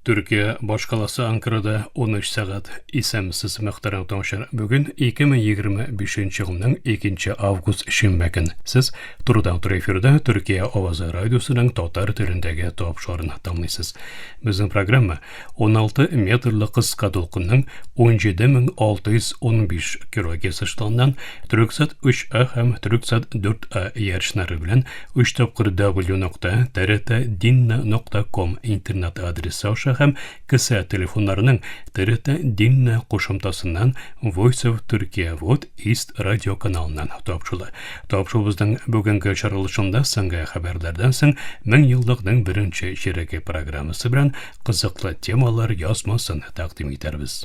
Төркия башкаласы Анкарада 13 сәгать. Исәнмесез, мөхтәрәм тыңлаучылар. Бүген 2025 елның 2 август шимбә көн. Сез турыдан-туры эфирда Төркия авазы радиосының татар телендәге тапшыруын тыңлыйсыз. Безнең программа 16 метрлы кыска дулкынның 17615 килогерц штаннан Түрксат 3А һәм Түрксат 4А ярышлары белән 3 тапкыр w.trtdinna.com интернет адресы аша һәм кесә телефоннарының TRT Dinna кушымтасыннан Voice of Turkey Вот East радио каналыннан тапшырыла. Тапшыруыбызның бүгенге чыгарылышында соңгы хәбәрләрдән соң мең еллыкның беренче чиреге программасы белән кызыклы темалар язмасын тәкъдим итәрбез.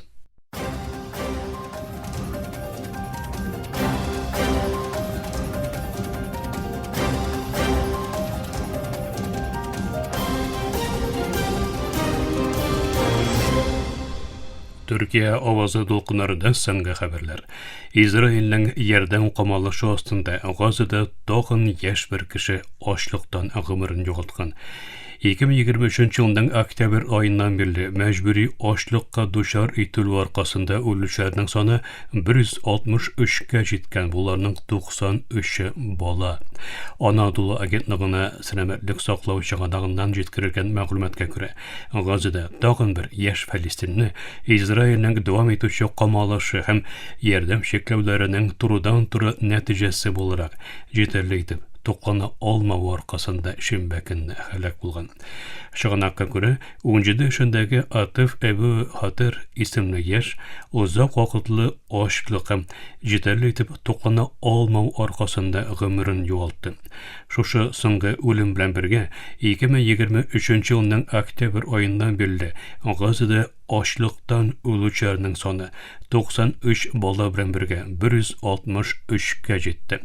Төркия авазы дулкыннарында соңгы хәбәрләр. Израильнең ярдәм камалышы астында Газада тагын яшь бер кеше ачлыктан гомерен югалткан. 2023 елның октябрь аеннан бирле мәҗбүри ачлыкка дучар ителү аркасында үлүчеләрнең саны 163 кә җиткән, боларның 93-е бала. Анадолу агентлыгына сәламәтлек саклау чыганагыннан җиткерелгән мәгълүматка күрә, Газада тагын бер яшь фәлестинне Израильнең дәвам итүче камалышы һәм ярдәм чикләүләренең турыдан-туры нәтиҗәсе буларак җитәрлек итеп туклана алмавы аркасында шимбә көнне һәлак булган. Чыганакка күрә, 17 яшендәге Атыф Әбү Хатер исемле яшь озак вакытлы ачлык һәм җитәрлек итеп туклана алмау аркасында гомерен югалтты. Шушы соңгы үлем белән бергә 2023 елның октябрь аеннан бирле Газада Ачлыктан үлүчеләрнең саны 93 бала белән бергә 163 кә җитте.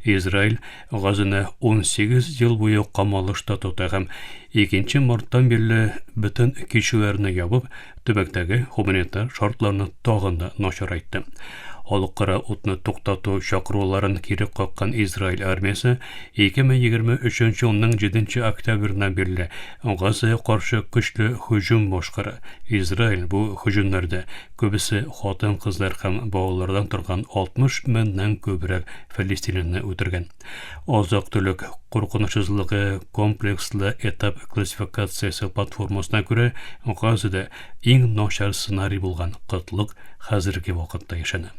Израиль Газаны 18 ел буе камалышта тота һәм 2 марттан бирле бөтен кичүләрне ябып, төбәктәге гуманитар шартларны тагын да начарайтты. Халыкара утны туктату чакыруларын кире каккан Израиль армиясе 2023 елның 7 октябреннән бирле Газага каршы көчле һөҗүм башкара. Израиль бу һөҗүмнәрдә күбесе хатын-кызлар һәм балалардан торган 60 меңнән күбрәк фәлестинлене үтергән. Азык-төлек куркынычсызлыгы комплекслы этап классификациясе платформасына күрә, Газада иң начар сценарий булган кытлык хәзерге вакытта яшәнә.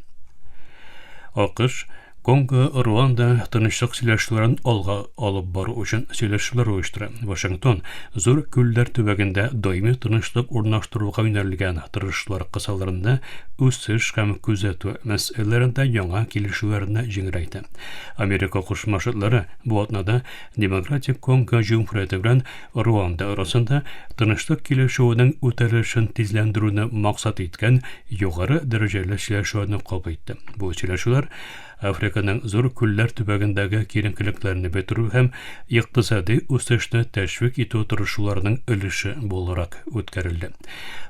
АКШ Конго Руанда тынычлык сөйләшүләрен алга алып бару өчен сөйләшүләр оештыра. Вашингтон Зур күлләр төбәгендә даими тынычлык урнаштыруга юнәлгән тырышлар кысаларында үсеш һәм күзәтү мәсьәләләрендә яңа килешүләрне җиңеләйтә. Америка Кушма Штатлары бу атнада Демократик Конго Җөмһүрияте белән Руанда арасында тынычлык килешүенең үтәлешен тизләндерүне максат иткән югары дәрәҗәле сөйләшүләрне кабул итте. Бу сөйләшүләр Африканың зур күлләр төбәгендәге киеренкелекләрне бетерү һәм икътисади үсешне тәшвик итү тырышуларының өлеше буларак үткәрелде.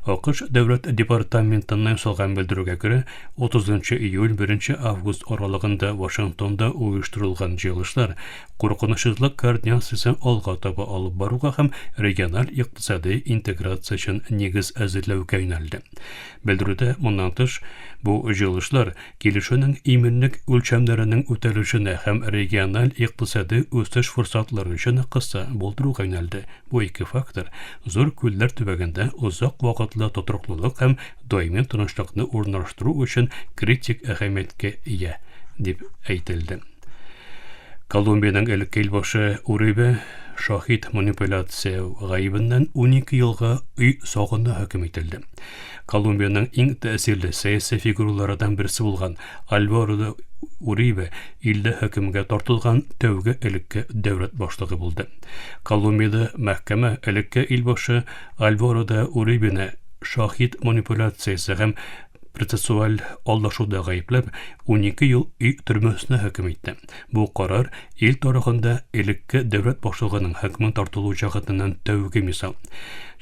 АКШ Дәүләт департаментыннан ясалган белдерүгә күрә, 30 июль 1 август аралыгында Вашингтонда оештырылган җыелышлар куркынычсызлык координациясен алга таба алып баруга һәм региональ икътисади интеграция өчен нигез әзерләүгә юнәлде. Белдерүдә моннан тыш, бу җыелышлар Килешүнең иминлек үлчәмнәренең үтәлешенә һәм региональ икътисади үсеш форсатлары өчен кыса булдыруга юнәлде. Бу ике фактор Зур күлләр төбәгендә озак вакытлы тотрыклылык һәм даими тынычлыкны урнаштыру өчен критик әһәмияткә ия, дип әйтелде. Колумбиянең элекке илбашы Урибе шаһит манипуляция гаебеннән 12 елга өй сагына хөкем ителде. Колумбиянең иң тәэсирле сәяси фигураларыдан берсе булган Альваро Урибе илдә хөкемгә тартылган тәүге элекке дәүләт башлыгы булды. Колумбиядә мәхкәмә элекке илбашы Альваро де Урибене шаһит манипуляциясе һәм процессуаль алдашуда гаепләп, 12 ел өй төрмәсенә хөкем итте. Бу карар ил тарихында элекке дәүләт башлыгының хөкемен тартылу җәһәтеннән тәүге мисал.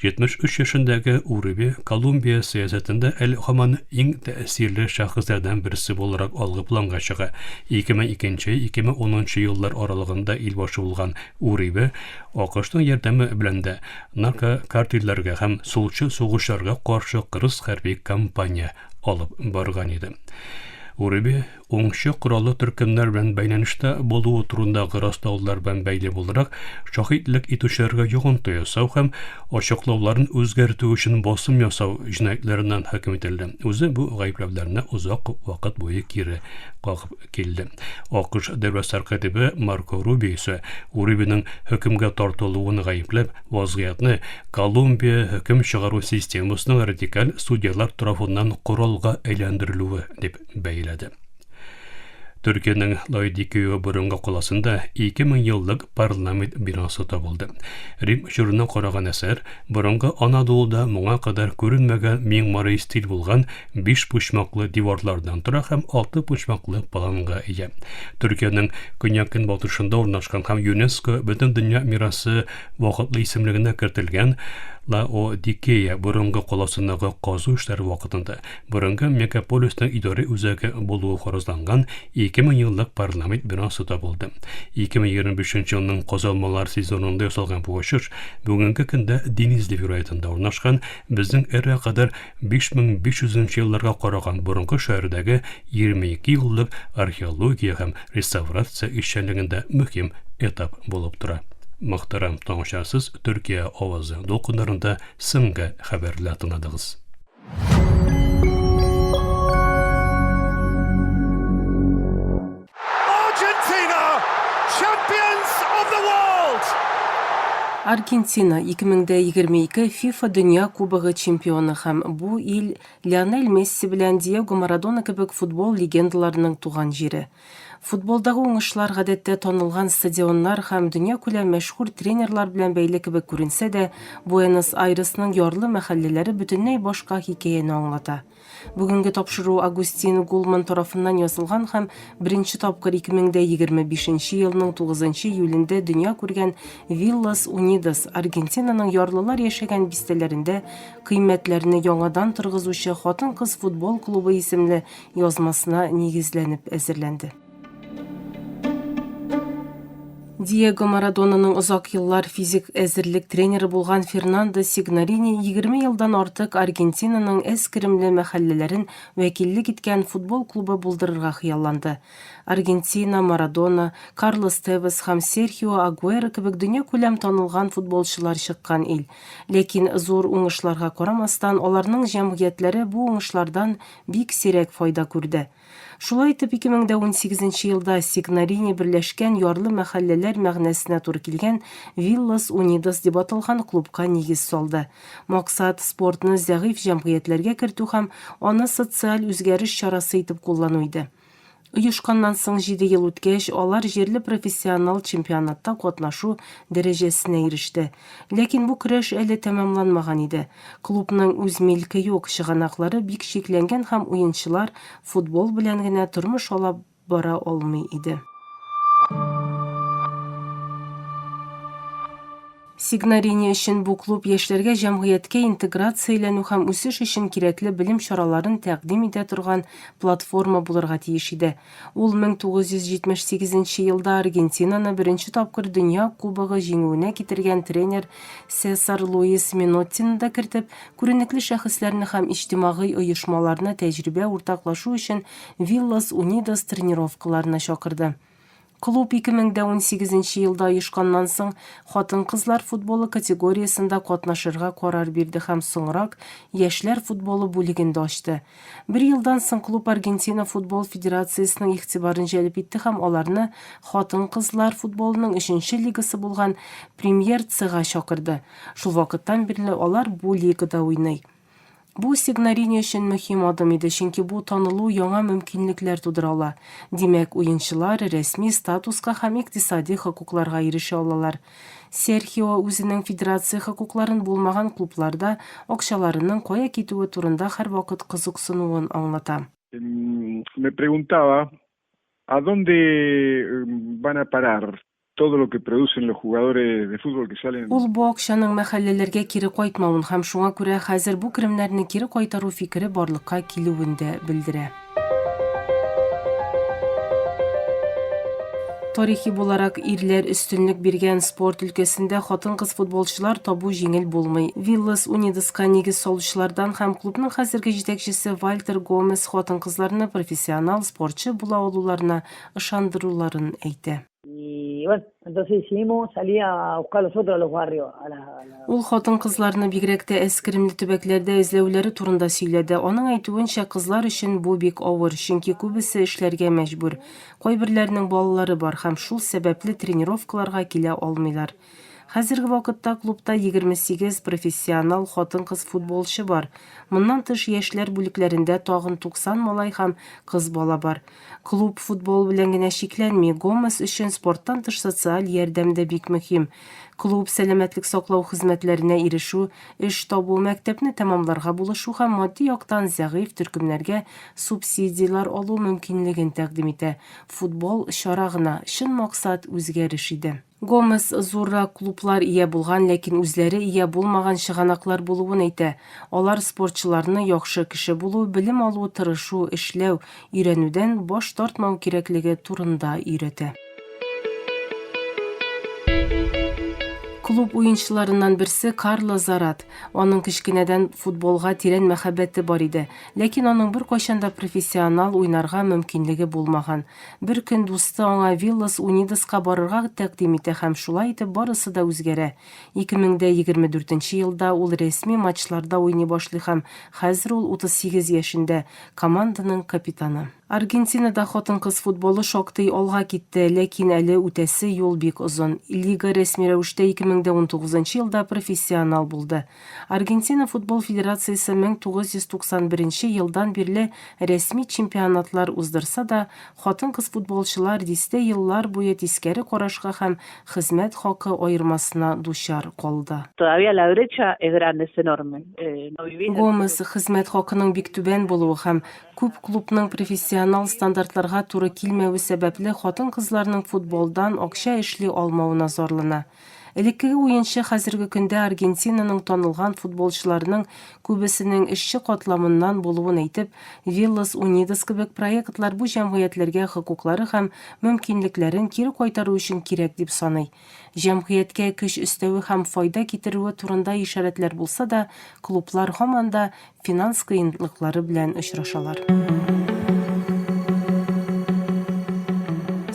73 яшендәге Урибе Колумбия сәясәтендә әле һаман иң тәэсирле шәхесләрдән берсе буларак алгы планга чыга. 2002-2010 еллар аралыгында илбашы булган Урибе АКШның ярдәме белән дә наркокартельләргә һәм сулчы сугышчыларга каршы кырыс хәрби кампания алып барган иде. Урибе уңчы кораллы төркемнәр белән бәйләнештә булуы турындагы раслаулар белән бәйле буларак, шаһитлек итүчеләргә йогынты ясау һәм ачыклауларын үзгәртү өчен басым ясау җинаятьләреннән хөкем ителде. Үзе бу гаепләүләрне озак вакыт буе кире кагып килде. АКШ дәүләт сәркатибе Марко Рубио исә Урибеның хөкемгә тартылуын гаепләп, вазгыятьне Колумбия хөкем чыгару системасының радикаль судьялар тарафыннан коралга әйләндерелүе дип бәяләде. Төркиянең Лаодикео борынгы каласында 2000 еллык парламент бинасы табылды. Рим чорына караган әсәр борынгы Анадолуда моңа кадәр күренмәгән миңмарый стиль булган биш почмаклы диварлардан тора һәм алты почмаклы планга ия. Төркиянең көньяк-көнбатышында урнашкан һәм ЮНЕСКО Бөтендөнья мирасы вакытлы исемлегенә кертелгән Лаодикея борынгы каласындагы казу эшләре вакытында Борынгы мегаполисның идарә үзәге булуы фаразланган 2000 еллык парламент бинасы табылды. 2025 елның казалмалар сезонында ясалган бу ачыш бүгенге көндә Денизли вилаятында урнашкан безнең эра кадәр 5500 елларга караган борынгы шәһәрдәге 22 еллык археология һәм реставрация эшчәнлегендә мөһим этап булып тора. Мөхтәрәм тыңлаучылар, сез Төркия авазы дулкыннарында соңгы хәбәрләр тыңладыгыз. Argentina, champions of the world! Аргентина 2022 FIFA Дөнья Кубогы чемпионы һәм бу ил Лионель Месси белән Диего Марадона кебек футбол легендаларының туган җире. Футболдагы уңышлар гадәттә танылган стадионнар һәм дөньякүләм мәшһүр тренерлар белән бәйле кебек күренсә дә, Буэнос-Айресның ярлы мәхәлләләре бөтенләй башка хикәяне аңлата. Бүгенге тапшыру Агустин Гулман тарафыннан язылган һәм беренче тапкыр 2025 нче елның 9 нчы июлендә дөнья күргән Виллас Унидас, Аргентинаның ярлылар яшәгән бистәләрендә кыйммәтләрне яңадан торгызучы хатын-кыз футбол клубы исемле язмасына нигезләнеп әзерләнде. Диего Марадонаның озак еллар физик әзерлек тренеры булган Фернандо Сигнорини 20 елдан артык Аргентинаның әз керемле мәхәлләләрен вәкиллек иткән футбол клубы булдырырга хыялланды. Аргентина, Марадона, Карлос Тевес һәм Серхио Агуэро кебек дөньякүләм танылган футболчылар чыккан ил. Ләкин зур уңышларга карамастан, аларның җәмгыятьләре бу уңышлардан бик сирәк файда күрде. Шулай итеп, 2018 нче елда Сигнорини берләшкән ярлы мәхәлләләр мәгънәсенә туры килгән Виллас Унидас дип аталган клубка нигез салды. Максат, спортны зәгыйфь җәмгыятьләргә кертү һәм аны социаль үзгәреш чарасы итеп куллану иде. Оешканнан соң җиде ел үткәч, алар җирле профессионал чемпионатта катнашу дәрәҗәсенә иреште. Ләкин бу көрәш әле тәмамланмаган иде. Клубның үз милке юк, чыганаклары бик чикләнгән һәм уенчылар футбол белән генә тормыш алап бара алмый иде. Сигнорини өчен бу клуб яшьләргә җәмгыятькә интеграцияләнү һәм үсеш өчен кирәкле белем чараларын тәкъдим итә торган платформа булырга тиеш иде. Ул 1978 нче елда Аргентинаны беренче тапкыр Дөнья Кубогы җиңүенә китергән тренер Сесар Луис Меноттины да кертеп, күренекле шәхесләрне һәм иҗтимагый оешмаларны тәҗрибә уртаклашу өчен Виллас Унидас тренировкаларына чакырды. Клуб 2018 нче елда оешканнан соң, хатын-кызлар футболы категориясендә катнашырга карар бирде һәм соңрак яшьләр футболы бүлеген дә ачты. Бер елдан соң клуб Аргентина футбол федерациясенең игътибарын җәлеп итте һәм аларны хатын-кызлар футболының өченче лигасы булган Премьер Цга чакырды. Шул вакыттан бирле алар бу лигада уйный. Бу Сигнорини өчен мөһим адым иде, чөнки бу танылу яңа мөмкинлекләр тудыра ала. Димәк, уенчылар рәсми статуска һәм икътисади хокукларга ирешә алалар. Серхио үзенең федерация хокукларын булмаган клубларда акчаларының кая китүе турында һәрвакыт кызыксынуын аңлата. Me preguntaba a dónde van a parar todo lo que producen los jugadores de fútbol que salen. Ул бу акчаның мәхәлләләргә кире кайтмавын һәм шуңа күрә хәзер бу керемнәрне кире кайтару фикере барлыкка килүен дә белдерә. Тарихи буларак ирләр өстенлек биргән спорт өлкәсендә хатын-кыз футболчылар табу җиңел булмый. Виллас Унидоска нигез салучылардан һәм клубның хәзерге җитәкчесе Вальтер Гомес хатын-кызларны профессионал спортчы була алуларына ышандыруларын әйтә. Ул хатын-кызларны бигрәк тә әз керемле төбәкләрдә эзләүләре турында сөйләде. Аның әйтүенчә, кызлар өчен бу бик авыр, чөнки күбесе эшләргә мәҗбүр. Кайберләренең балалары бар һәм шул сәбәпле тренировкаларга килә алмыйлар. Хәзерге вакытта клубта 28 профессионал хатын-кыз футболчы бар. Моннан тыш, яшьләр бүлекләрендә тагын 90 малай һәм кыз бала бар. Клуб футбол белән генә чикләнми, Гомес өчен спорттан тыш социаль ярдәм дә бик мөһим. Клуб сәламәтлек саклау хезмәтләренә ирешү, эш табу, мәктәпне тәмамларга булышу һәм матди яктан зәгыйфь төркемнәргә субсидияләр алу мөмкинлеген тәкъдим итә. Футбол, чара гына, чын максат, үзгәреш иде. Гомес зуррак клублар ия булган, ләкин үзләре ия булмаган чыганаклар булуын әйтә. Алар спортчыларны яхшы кеше булу, белем алу, тырышу, эшләү, өйрәнүдән баш тартмау кирәклеге турында өйрәтә. Клуб уенчыларыннан берсе Карло Зарат. Аның кечкенәдән футболга тирән мәхәббәте бар иде. Ләкин аның беркайчан да профессионал уйнарга мөмкинлеге булмаган. Бер көн дусты аңа Виллас Унидоска барырга тәкъдим итә һәм шулай итеп барысы да үзгәрә. 2024 нче елда ул рәсми матчларда уйный башлый һәм хәзер ул 38 яшендә, команданың капитаны. Аргентинада хатын-кыз футболы шактый алга китте, ләкин әле үтәсе юл бик озын. Лига рәсми рәвештә 2019 елда профессионал булды. Аргентина футбол федерациясе 1991 елдан бирле рәсми чемпионатлар уздырса да, хатын-кыз футболчылар дистә еллар буе тискәре карашка һәм хезмәт хакы аермасына дучар калды. Todavía la brecha es grande, es enorme. No vivís del Гомес хезмәт хакының бик түбән булуы һәм күп клубның профессионал стандартларга туры килмәве сәбәпле хатын-кызларның футболдан акча эшли алмавына зарлана. Элеккеге уенчы хәзерге көндә Аргентинаның танылган футболчыларының күбесенең эшче катламыннан булуын әйтеп, Виллас Унидос кебек проектлар бу җәмгыятьләргә хокуклары һәм мөмкинлекләрен кире кайтару өчен кирәк дип саный. Җәмгыятькә көч өстәве һәм файда китерүе турында ишарәтләр булса да, клублар һаман да финанс кыенлыклары белән очрашалар.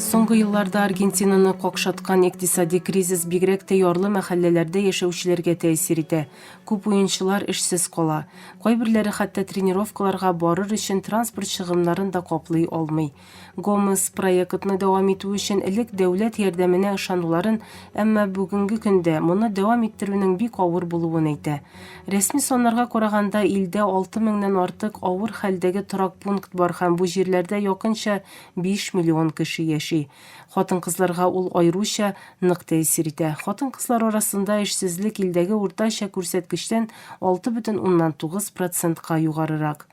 Соңгы елларда Аргентинаны какшаткан икътисади кризис бигрәк тә ярлы мәхәлләләрдә яшәүчеләргә тәэсир итә. Күп уенчылар эшсез кала. Кайберләре хәтта тренировкаларга барыр өчен транспорт чыгымнарын да каплый алмый. Гомес проектны дәвам итү өчен элек дәүләт ярдәменә ышануларын, әмма бүгенге көндә моны дәвам иттерүнең бик авыр булуын әйтә. Рәсми саннарга караганда, илдә 6 меңнән артык авыр хәлдәге торак пункт бар һәм бу җирләрдә якынча 5 миллион кеше яши. Хатын-кызларга ул аеруча нык тәэсир итә. Хатын-кызлар арасында эшсезлек илдәге уртача күрсәткечтән 6,9 процентка югарырак.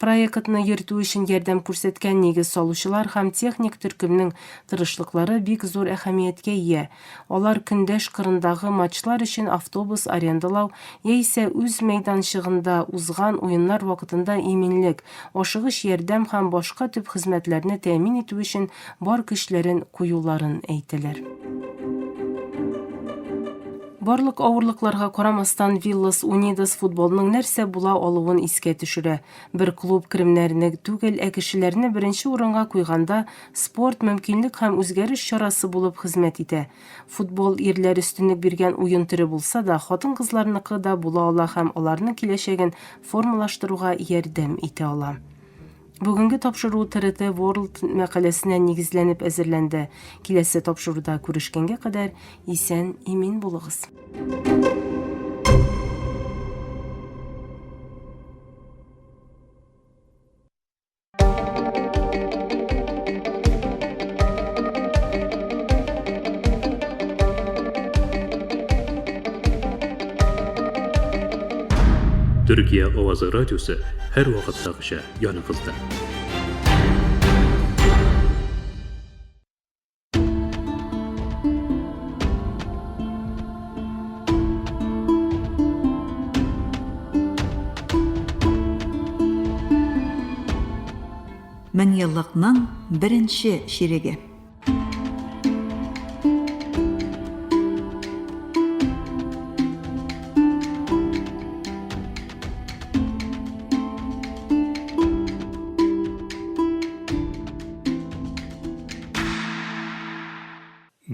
Проектны йөртү өчен ярдәм күрсәткән нигез салучылар һәм техник төркемнең тырышлыклары бик зур әһәмияткә ия. Алар көндәш кырындагы матчлар өчен автобус арендалау яисә үз мәйданчыгында узган уеннар вакытында иминлек, ашыгыч ярдәм һәм башка төп хезмәтләрне тәэмин итү өчен бар көчләрен куюларын әйтәләр. Барлык авырлыкларга карамастан, Виллас Унидос футболның нәрсә була алуын искә төшерә. Бер клуб керемнәрне түгел, ә кешеләрне беренче урынга куйганда, спорт мөмкинлек һәм үзгәреш чарасы булып хезмәт итә. Футбол ирләр өстенлек биргән уен төре булса да, хатын-кызларныкы да була ала һәм аларның киләчәген формалаштыруга ярдәм итә ала. Бүгенге тапшыру ТРТ World мәкаләсенә нигезләнеп әзерләнде. Киләсе тапшыруда күрешкәнгә кадәр исән имин булыгыз. Төркия авазы радиосы һәрвакыттагыча яныгызда. Меңьеллыкның беренче чиреге.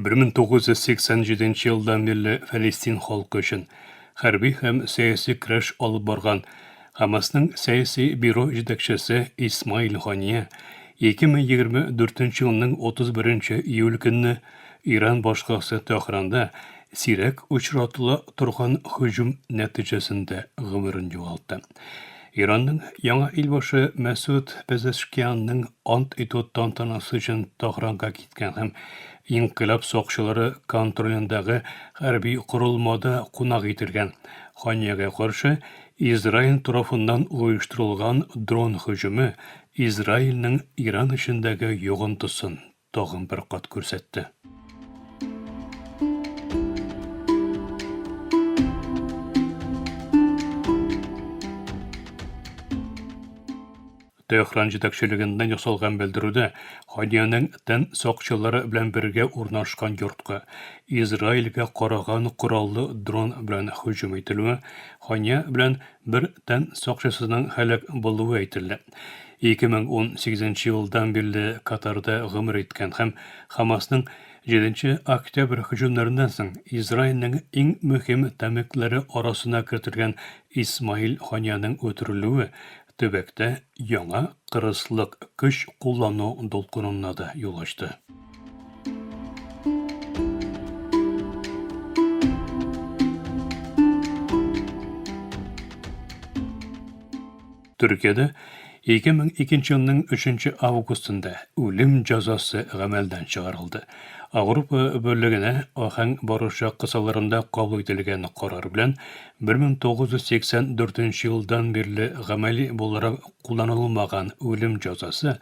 «1987 елдан бирле Фәлестин халкы өчен хәрби һәм сәяси көрәш алып барган Хамасның сәяси бюро җитәкчесе Исмаил Хания 2024 елның 31 июль көнне Иран башкаласы Тәһранда сирәк очратыла торган һөҗүм нәтиҗәсендә гомерен югалтты. Иранның яңа илбашы Мәсуд Пезешкианның ант итү тантанасы өчен Тәһранга киткән һәм инкыйлаб сакчылары контролендәге хәрби корылмада кунак ителгән Ханиягә каршы Израиль тарафыннан оештырылган дрон һөҗүме Израильнең Иран эчендәге йогынтысын тагын бер кат күрсәтте. Тәһран җитәкчелегеннән ясалган белдерүдә Хадиянең тән сакчылары белән бергә урнашкан йортка Израильгә караган кораллы дрон белән һөҗүм ителүе, Хания белән бер тән сакчысының һәлак булуы әйтелде. 2018 елдан бирле Катарда гомер иткән һәм Хамасның 7 октябрь һөҗүмнәреннән соң Израильнең иң мөһим тәмекләре арасына кертелгән Исмаил Ханияның үтерелүе төбәктә яңа кырыслык көч куллану дулкынына да юл ачты. Төркиядә 2002 елның 3 августында үлем җәзасы гамәлдән чыгарылды. Ауропа Берлегенә аһәң барышы кысаларында кабул ителгән карар белән 1984 елдан бирле гамәли буларак кулланылмаган үлем җәзасы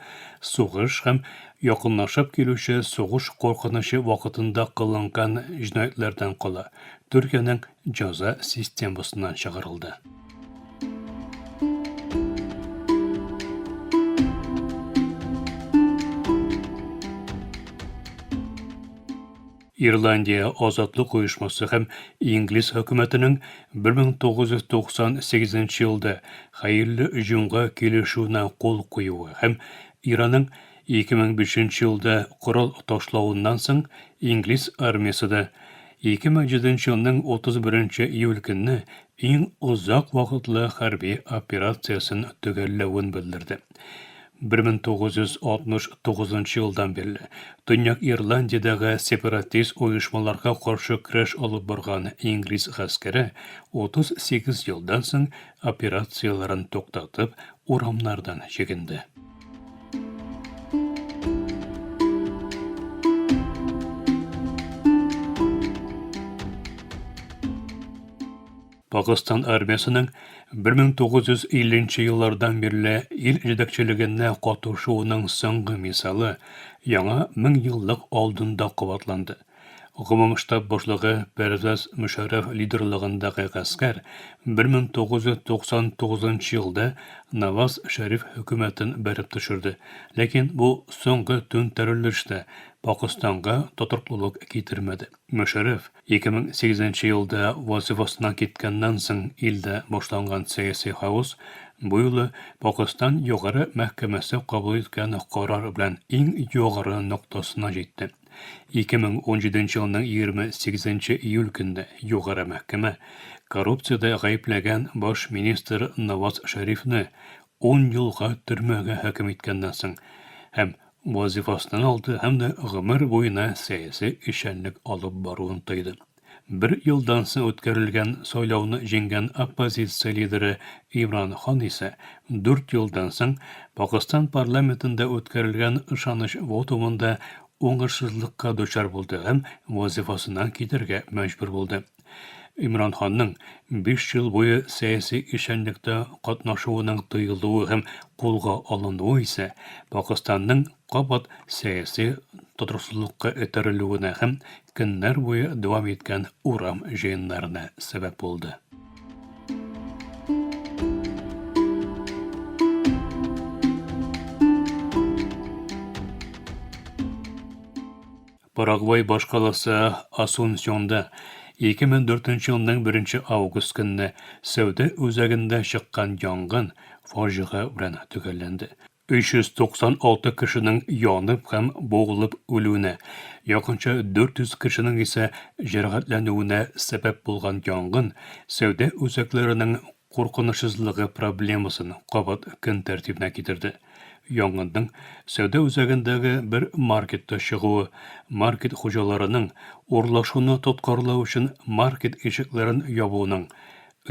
сугыш һәм якынлашып килүче сугыш куркынычы вакытында кылынган җинаятьләрдән кала Төркиянең җәза системасыннан чыгарылды. Ирландия азатлык оешмасы һәм инглиз хөкүмәтенең 1998 елда хәерле җомга килешүенә кул куюы һәм Иранның 2005 елда корал ташлавыннан соң инглиз армиясе дә 2007 елның 31 июль көнне иң озак вакытлы хәрби операциясен төгәлләвен белдерде. 1969 елдан бирле Төньяк Ирландиядәге сепаратист оешмаларга каршы көрәш алып барган инглиз гаскәре 38 елдан соң операцияләрен туктатып, урамнардан чигенде. Пакыстан армиясенең 1950 еллардан бирле ил җитәкчелегенә катышуының соңгы мисалы яңа меңьеллык алдында кабатланды. Гомум штаб башлыгы Пәрвәз Мөшәррәф лидерлыгындагы гаскәр 1999 елда Наваз Шәриф хөкүмәтен бәреп төшерде. Ләкин бу соңгы түнтәрелеш тә Пакыстанга тотрыклылык китермәде. Мөшәррәф 2008 елда вазифасыннан киткәннән соң илдә башланган сәяси хаос бу юлы Пакыстан Югары мәхкәмәсе кабул иткән карар белән иң югары ноктасына җитте. 2017 елның 28 июль көнне Югары мәхкәмә коррупциядә гаепләгән баш министр Наваз Шәрифне 10 елга төрмәгә хөкем иткәннән соң һәм вазифасыннан алды һәм дә гомер буена сәяси эшчәнлек алып баруын тыйды. Бер елдан соң үткәрелгән сайлауны җиңгән оппозиция лидеры Имран Хан исә дүрт елдан соң Пакыстан парламентында үткәрелгән ышаныч вотумында уңышсызлыкка дучар булды һәм вазифасыннан китәргә мәҗбүр булды. Имран Ханның 5 ел буе сәяси эшчәнлектә катнашуының тыелуы һәм кулга алынуы исә Пакыстанның кабат сәяси тотрыксызлыкка этәрелүенә һәм көннәр буе дәвам иткән урам җыеннарына сәбәп булды. Парагвай башкаласы Асунсьонда 2004 елның 1 август көнне сәүдә үзәгендә чыккан янгын фаҗига белән төгәлләнде. 396 кешенең янып һәм буылып үлүенә, якынча 400 кешенең исә җәрәхәтләнүенә сәбәп булган янгын сәүдә үзәкләренең куркынычсызлыгы проблемасын кабат көн тәртибенә китерде. Янгынның сәүдә үзәгендәге бер маркетта чыгуы, маркет хуҗаларының урлашуны тоткарлау өчен маркет ишекләрен ябуының,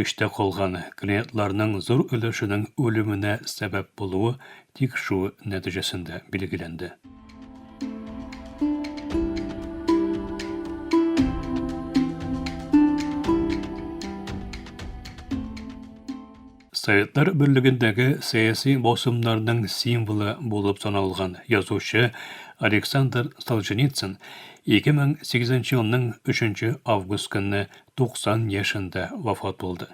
Эштә калган клиентларның зур өлешенең үлеменә сәбәп булуы тикшерү нәтиҗәсендә билгеләнде. Советлар Берлегендәге сәяси басымнарның символы булып саналган язучы Александр Солженицын 2008 елның 3 август көнне 90 яшендә вафат булды.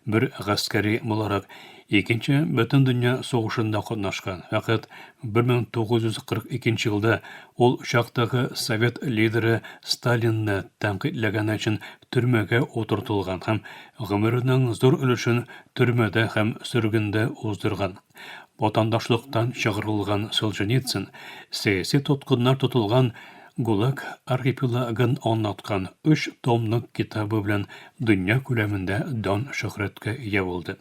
Бер гаскәри буларак Икенче Бөтендөнья сугышында катнашкан, фәкать 1942 елда ул чактагы совет лидеры Сталинны тәнкыйтьләгәне өчен төрмәгә утыртылган һәм гомеренең зур өлешен төрмәдә һәм сөргендә уздырган. Ватандашлыктан чыгарылган Солженицын сәяси тоткыннар тотылган ГУЛАГ архипелагын аңлаткан өч томлык китабы белән дөнья күләмендә дан-шөһрәткә ия булды.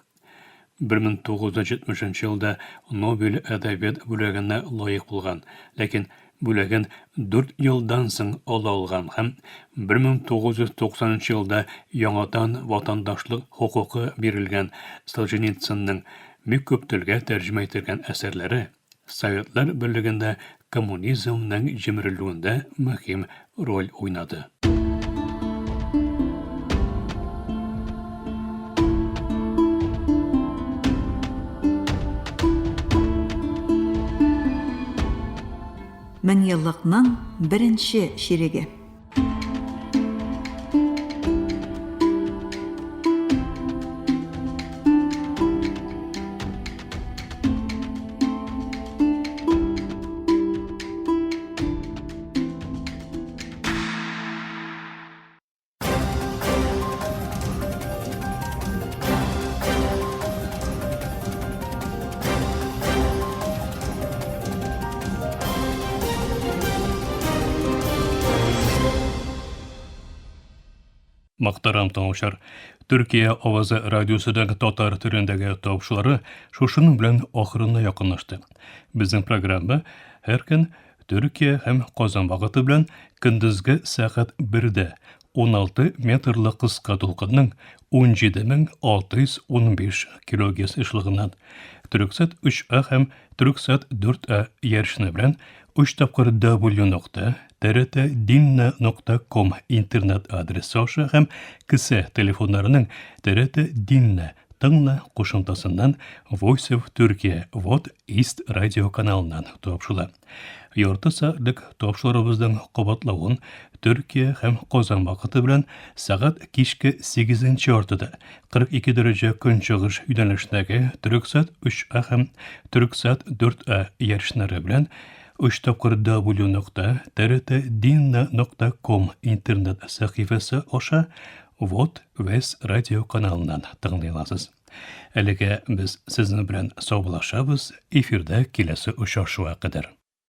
1970 елда Нобель әдәбият бүләгенә лаек булган, ләкин бүләген дүрт елдан соң ала алган һәм 1990 елда яңадан ватандашлык хокукы бирелгән Солженицынның бик күп телгә тәрҗемә ителгән әсәрләре Советлар Берлегендә коммунизмның җимерелүендә мөһим роль уйнады. Меңьеллыкның беренче чиреге. Мөхтәрәм тыңлаучылар, Төркия авазы радиосының татар телендәге тапшырулары шушының белән ахырына якынлашты. Безнең программа һәр көн Төркия һәм Казан вакыты белән көндезге сәгать 1дә 16 метрлы кыска дулкынның 17615 килогерц ешлыгыннан Төрксат 3А һәм Төрксат 4А ярышны белән 3 тапкыр w нокта trtdinna.com интернет адресы аша һәм кесә телефоннарының TRT Dinna Тыңла кушымтасыннан Voice of Turkey Вот East радио каналыннан тапшыла. Ярты сәгатьлек тапшырубызның кабатлавын Төркия һәм Казан вакыты белән сәгать кичке 8 яртыда 42 дәрәҗә көнчыгыш юнәлешендәге Төрексат 3А һәм Төрексат 4А ярышнары белән 3 тапкыр w нокта trtdinna.com интернет сәхифәсе аша Вот Вес радио каналыннан тыңлый аласыз. Әлегә без сезнең белән саубуллашабыз, эфирда киләсе очрашуга кадәр.